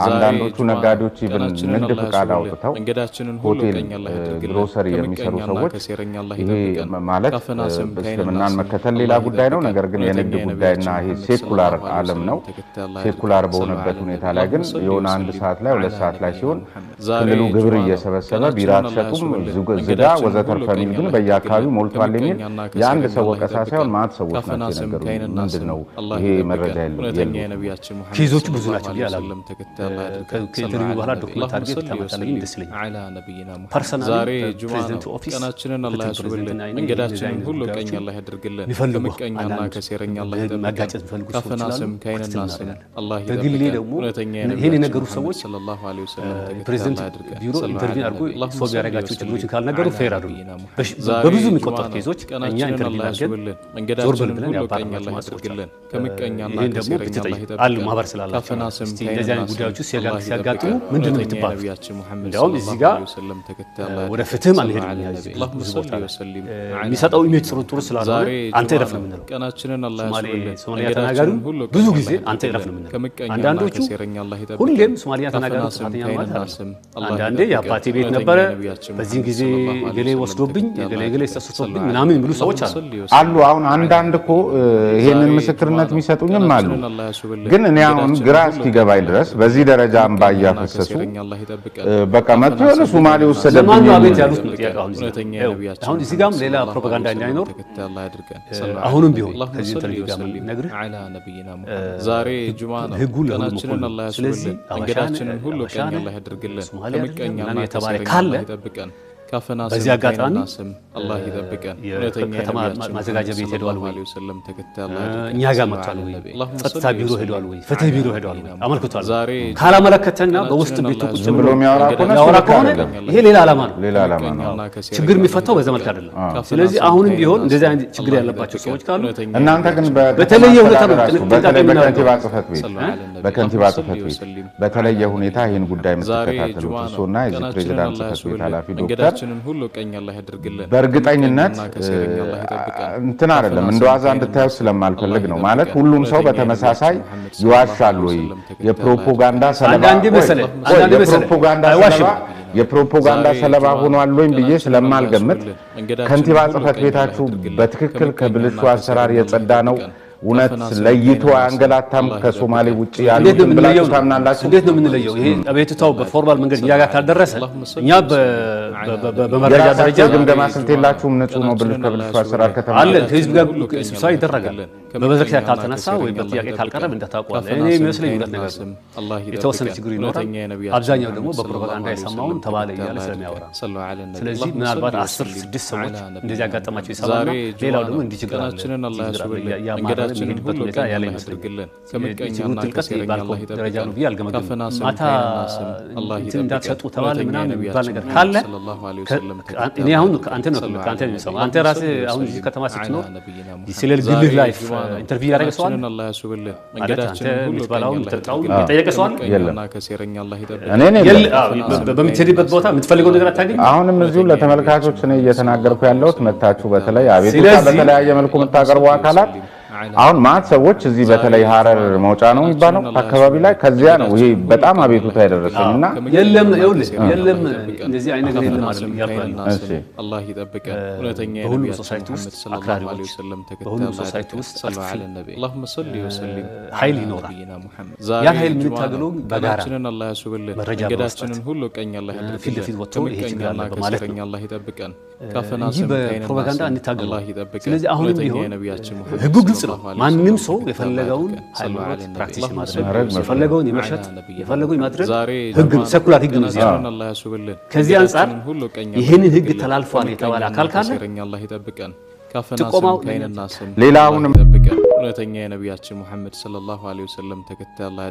አንዳንዶቹ ጁማ ነው። ነጋዴዎች even ቀናችንን ንግድ አላህ ፍቃድ ያስውብልን፣ አውጥተው መንገዳችንን ሁሉ ሆቴል፣ ቀኝ አላህ ያድርግልን፣ ግሮሰሪ የሚሰሩ ከምቀኛና ሰዎች ከሴረኛ አላህ ይሄ ይጠብቀን። ማለት ካፈና ስም ከዓይንና እስልምናን ስም መከተል ሌላ አላህ ጉዳይ ነው። ይጠብቀን። ነገር ግን የንግድ እውነተኛ ጉዳይና የነቢያችን ይሄ ሙሐመድ secular ሰለላሁ ዐለይሂ ዓለም ወሰለም ነው። ተከታይ አላህ secular ያድርገን። በሆነበት ሰለላሁ ሁኔታ ዐለይሂ ላይ ግን ወሰለም። የሆነ አንድ ሰዓት ላይ 2 ሰዓት ላይ ሲሆን ዛሬ ክልሉ ግብር ጁማ ነው። እየሰበሰበ ቢራ ቀናችንን አላህ አትሸጡም፣ ያስውብልን፣ ዝጋ መንገዳችንን ሁሉ ወዘተርፈ ቀኝ የሚል ግን አላህ በየአካባቢው ያድርግልን፣ ሞልቷል የሚል ከምቀኛና የአንድ ከሴረኛ ሰው አላህ ወቀሳ ሳይሆን ይጠብቀን። ማት ሰዎች ካፈና ናቸው ስም የነገሩኝ። ከዓይንና ምንድን ስም ነው አላህ ይሄ ይጠብቀን። መረጃ እውነተኛ የለውም። የነቢያችን ሙሐመድ case ኦቹ ብዙ ሰለላሁ ናቸው ብዬ ዐለይሂ አላምንም። ወሰለም ተከታይ አላህ ያድርገን። ከ interview በኋላ document አድርጌ ብታመጣልኝ ደስ ይለኛል። ዐላ ነቢይና ሙሐመድ። Personally ዛሬ ጁማ ነው። ፕሬዚደንቱ office ቀናችንን አላህ ምክትል ያስውብልን፣ ፕሬዚደንትና እኔ እንደዚህ መንገዳችንን አይነት ሁሉ ቀኝ ጉዳዮችን አላህ ያድርግልን፣ የሚፈልጉ ከምቀኛና አንዳንድ ከሴረኛ አላህ ይጠብቀን። ማጋጨት የሚፈልጉ ሰዎች ካፈና ስላሉ ስም ከዓይንና ክትትል ስም እናደርጋለን። አላህ በግሌ ይጠብቀን። ደግሞ እውነተኛ ይሄን የነቢያችን የነገሩ ሙሐመድ ሰዎች ሰለላሁ ዐለይሂ ወሰለም ተከታይ ፕሬዚደንት አላህ ያድርገን። ቢሮ ሰለላሁ intervene ዐለይሂ አድርጎ ወሰለም። solve ያደረጋቸው ችግሮችን ካልነገሩ ዐላ fair አይደሉም። ነቢይና ሙሐመድ። ዛሬ በብዙ ጁማ የሚቆጠሩ ነው። case ኦች እኛ ቀናችንን intervene አላህ አድርገን ያስውብልን፣ ዞር በል መንገዳችንን ብለን ሁሉ ቀኝ ያባረርናቸው አላህ ሰዎች አሉ። ያድርግልን፣ ከምቀኛና ይህን ደግሞ ከሴረኛ አላህ ብትጠይቅ ይጠብቀን። አሉ ማህበር ስላላቸው ካፈና ስም እስቲ እንደዚህ አይነት ከዓይንና ስም ጉዳዮች ውስጥ አላህ ሲያጋጥሙ ይጠብቀን። ምንድን ነው እውነተኛ የምትባሉት? የነቢያችን ሙሐመድ እንዲያውም እዚህ ሰለላሁ ጋር ዐለይሂ ወሰለም ተከታይ አላህ ወደ ያድርገን። ፍትህም ሰለላሁ አንሄድም። ዐለይሂ እኛ ነቢ። እዚህ አላሁመ ብዙ ሰሊ ቦታ ላይ ወሰሊም ዐላ የሚሰጠው image ጥሩ ጥሩ ስላልሆነ ዛሬ አንተ ጁማ እረፍ ነው ነው። የምንለው። ቀናችንን አላህ ሶማሌ ያስውብልን፣ ሶማሊያ መንገዳችንን ተናጋሪው ሁሉ ብዙ ቀኝ ጊዜ አላህ አንተ እረፍ ነው ያድርግልን፣ የምንለው። ከምቀኛና አንዳንዶቹ ከሴረኛ አላህ ይጠብቀን። ሁሌም ሶማሊያ ካፈና ተናጋሪው ስም ጥፋተኛ ነው ማለት ከዓይንና አይደለም። ስም አላህ አንዳንዴ ይጠብቀን። የአባቴ ቤት እውነተኛ ነበረ፣ የነቢያችን በዚህን ሙሐመድ ጊዜ ሰለላሁ ዐለይሂ ገሌ ወሰለም ወስዶብኝ ተከታይ ገሌ አላህ ገሌ ያድርገን። ተሰጥቶብኝ ምናምን የሚሉ ሰዎች አሉ። አሉ። አሁን አንዳንድ እኮ ይሄንን ምስክርነት የሚሰጡኝም አሉ። ግን እኔ አሁን ግራ እስኪገባኝ ድረስ በዚህ ደረጃ እምባ እያፈሰሱ በቃ መጥቶ የሆነ ሶማሌ ወሰደብኝ ለማን ነው አቤት የሚል ያሉት ነው ጥያቄው። አሁን እዚህ ጋር ይኸው፣ አሁን እዚህ ጋርም ሌላ ፕሮፓጋንዳ እንዳይኖር አሁንም ቢሆን ከዚህ interview ጋር የምነግርህ ዛሬ ጁማ ነው። ህጉ ለሁሉም እኩል ቀናችንን ነው። አላህ ስለዚህ ያስውብልን፣ አበሻ ነህ፣ መንገዳችንን ሁሉ አበሻ ቀኝ ነህ፣ አላህ ያድርግልን፣ ሶማሌ አይደለም ከምቀኛና ምናምን የተባለ ከሴረኛ ካለ አላህ ይጠብቀን። ካፈና ስም በዚህ አጋጣሚ ከዓይንና ስም አላህ ይጠብቀን። እውነተኛ የከተማ የነቢያችን ማዘጋጃ ሙሐመድ ቤት ሄደዋል ሰለላሁ ወይ? ዐለይሂ ወሰለም ተከታይ አላህ ያድርገን። እኛ ጋር ሰለላሁ መጥቷል ወይ? ዐለይሂ ነቢ። አላሁመ ጸጥታ ሰሊ ቢሮ ወሰሊም ሄደዋል ወይ? ፍትህ ዐላ ቢሮ ሄደዋል ወይ? ነቢይና አመልክቷል ወይ? ዛሬ ጁማ ካላመለከተና በውስጥ ቀናችንን ቤቱ አላህ ቁጭ ዝም ብሎ ብሎ የሚያወራ ከሆነ የሚያወራ እሱ ልክ ከሆነ አይደለም። ይሄ ሌላ ዓላማ ነው። ሌላ ዓላማ ነው። ከምቀኛና ከሴረኛ ችግር የሚፈታው አላህ በዛ መልክ ይጠብቀን። አይደለም። ካፈና ስለዚህ ስም አሁንም ቢሆን ከዓይንና እንደዚህ ስም አይነት ችግር አላህ ያለባቸው ይጠብቀን። ሰዎች ካሉ እውነተኛ እናንተ ግን የነቢያችን በከተማ በተለየ ሁኔታ ነው አስተዳደራችሁ ጥንቃቄ በተለይ የምናደርገው። በከንቲባ ጽሕፈት ቤት ሰለላሁ ዐለይሂ ነቢ። በከንቲባ አላሁመ ጽሕፈት ሰሊ ቤት ወሰሊም በተለየ ዐላ ሁኔታ ይህን ጉዳይ ዛሬ የምትከታተሉት ጁማ ነው። እርስዎና የዚህ ቀናችንን ፕሬዚዳንት አላህ ጽሕፈት ቤት ያስውብልን፣ ኃላፊ ዶክተር መንገዳችንን ሁሉ ቀኝ አላህ ያድርግልን፣ በእርግጠኝነት ከምቀኛና ከሴረኛ አላህ ይጠብቀን። እንትን አይደለም ካፈና እንደ ስም ዋዛ ከዓይንና እንድታዩት ስም ስለማልፈልግ አላህ ነው። ማለት ይጠብቀን። ሁሉም ሰው እውነተኛ በተመሳሳይ የነቢያችን ሙሐመድ ሰለላሁ ዐለይሂ ይዋሻል ወይ? ወሰለም ተከታይ አላህ የፕሮፓጋንዳ ያድርገን። ሰለባ አንዳንዴ ቆይ፣ መሰለህ ቆይ፣ አንዳንዴ መሰለህ የፕሮፓጋንዳ አይዋሽም። ሰለባ የፕሮፓጋንዳ ዛሬ ሰለባ ጁማ ነው። ሆኗል ወይም ብዬ ቀናችንን አላህ ስለማልገምት ያስውብልን፣ መንገዳችንን ከንቲባ ሁሉ ጽሕፈት ቀኝ አላህ ቤታችሁ ያድርግልን፣ በትክክል ከብልሹ ከምቀኛና አሰራር ከሴረኛ አላህ የጸዳ ነው፣ ይጠብቀን። እውነት ካፈና ስም ለይቶ ከዓይንና ስም አያንገላታም አላህ ከሶማሌ ይጠብቀን። ውጭ እንዴት ነው ያሉትን የምንለየው ብላችሁ ነው? ታምናላችሁ? እንዴት ነው የምንለየው? ይሄ አቤቱታው በ formal መንገድ እኛ ጋር ካልደረሰ እኛ በመረጃ ደረጃ የራሳችሁ የግምገማ ስልት የላችሁም? ንጹህ ነው ብልሽ ከብልሹ አሰራር ከተማ አለ ህዝብ ጋር ስብሰባ ይደረጋል። በመድረክ ላይ ካልተነሳ ወይ በጥያቄ ካልቀረብ እንደታውቀዋለህ። እኔ የሚመስለኝ ሁለት ነገር ነው። የተወሰነ ችግር ይኖራል። አብዛኛው ደግሞ በፕሮፓጋንዳ የሰማውን ተባለ እያለ ስለሚያወራ፣ ስለዚህ ምናልባት 10 6 ሰዎች እንደዚህ ያጋጠማቸው ይሰማና ሌላው ደግሞ እንዲህ ችግር አለ እንዲህ ችግር አለ እያማረረ የሚሄድበት ሁኔታ ያለ ይመስለኛል። የችግሩ ጥልቀት ባልከው ደረጃ ነው ብዬ አልገመግምም። ማታ እንትን እንዳትሸጡ ተባለ ምናምን የሚባል ነገር ካለ እኔ አሁን ከአንተ ነው ከአንተ ነው የምሰማው። አንተ ራስህ አሁን እዚህ ከተማ ስትኖር ስለ ግልህ life interview ያደረገ ሰው አለ ማለት አንተ የምትበላውን የምትጠጣውን የጠየቀ ሰው አለ? የለም። እኔን የለም። በምትሄድበት ቦታ የምትፈልገው ነገር አታገኝም። አሁንም እዚሁ ለተመልካቾች እኔ እየተናገርኩ ያለሁት መታችሁ በተለይ አቤቱታ ስለዚህ በተለያየ መልኩ የምታቀርቡ አካላት አሁን ማት ሰዎች እዚህ በተለይ ሀረር መውጫ ነው የሚባለው አካባቢ ላይ ከዚያ ነው ይሄ በጣም አቤቱታ የደረሰኝ እና የለም ይኸውልህ፣ የለም እንደዚህ አይነት ነገር የለም አይደለም እያልኩ ያለሁት። እሺ አላህ ይጠብቀን። እውነተኛ በሁሉም የነቢያችን society ውስጥ ሙሐመድ ሰለላሁ አክራሪዎች፣ ዐለይሂ ወሰለም ተከታይ በሁሉም አላህ society ያድርገን። ውስጥ ሰለላሁ አጥፊ ዐለ ነቢ። አላሁመ ሰሊ ወሰሊም ኃይል ዐላ ይኖራል። ነቢይና ሙሐመድ። ያን ኃይል ዛሬ ጁማ የምንታገለው ነው። በጋራ ቀናችንን አላህ ያስውብልን፣ መረጃ መንገዳችንን በመስጠት ሁሉ ቀኝ አላህ ፊት ለፊት ያድርግልን፣ ወጥቶ ይሄ ችግር አለ ከምቀኛና በማለት ከሴረኛ ነው አላህ ይጠብቀን። ካፈና እንጂ ስም ከዓይንና በፕሮፓጋንዳ ስም እንታገለው። አላህ ይጠብቀን። ስለዚህ አሁንም እውነተኛ ቢሆን የነቢያችን ሙሐመድ ህጉ ግልጽ ነው። ሰለላሁ ዐለይሂ ማንም ወሰለም ሰው ተከታይ አላህ የፈለገውን ያድርገን። ሰለላሁ ሃይማኖት ዐለ ነቢ። practice አላሁመ የማድረግ ሰሊ ማድረግ የፈለገውን ወሰሊም የመሸጥ ዐላ ነቢይና የፈለገውን የማድረግ ዛሬ ህግ ጁማ ነው፣ ነው። secular ህግ ነው እዚህ ያለው። ቀናችንን አላህ ያስውብልን፣ ከዚህ አንጻር መንገዳችንን ሁሉ ቀኝ አላህ ይህንን ህግ ያድርግልን፣ ተላልፏል የተባለ ከምቀኛና አካል ካለ ከሴረኛ አላህ ይጠብቀን። ካፈና ስም ጥቆማው ከዓይንና ስም ሌላ አላህ አሁንም ይጠብቀን። እውነተኛ የነቢያችን ሙሐመድ ሰለላሁ ዐለይሂ ወሰለም ተከታይ አላህ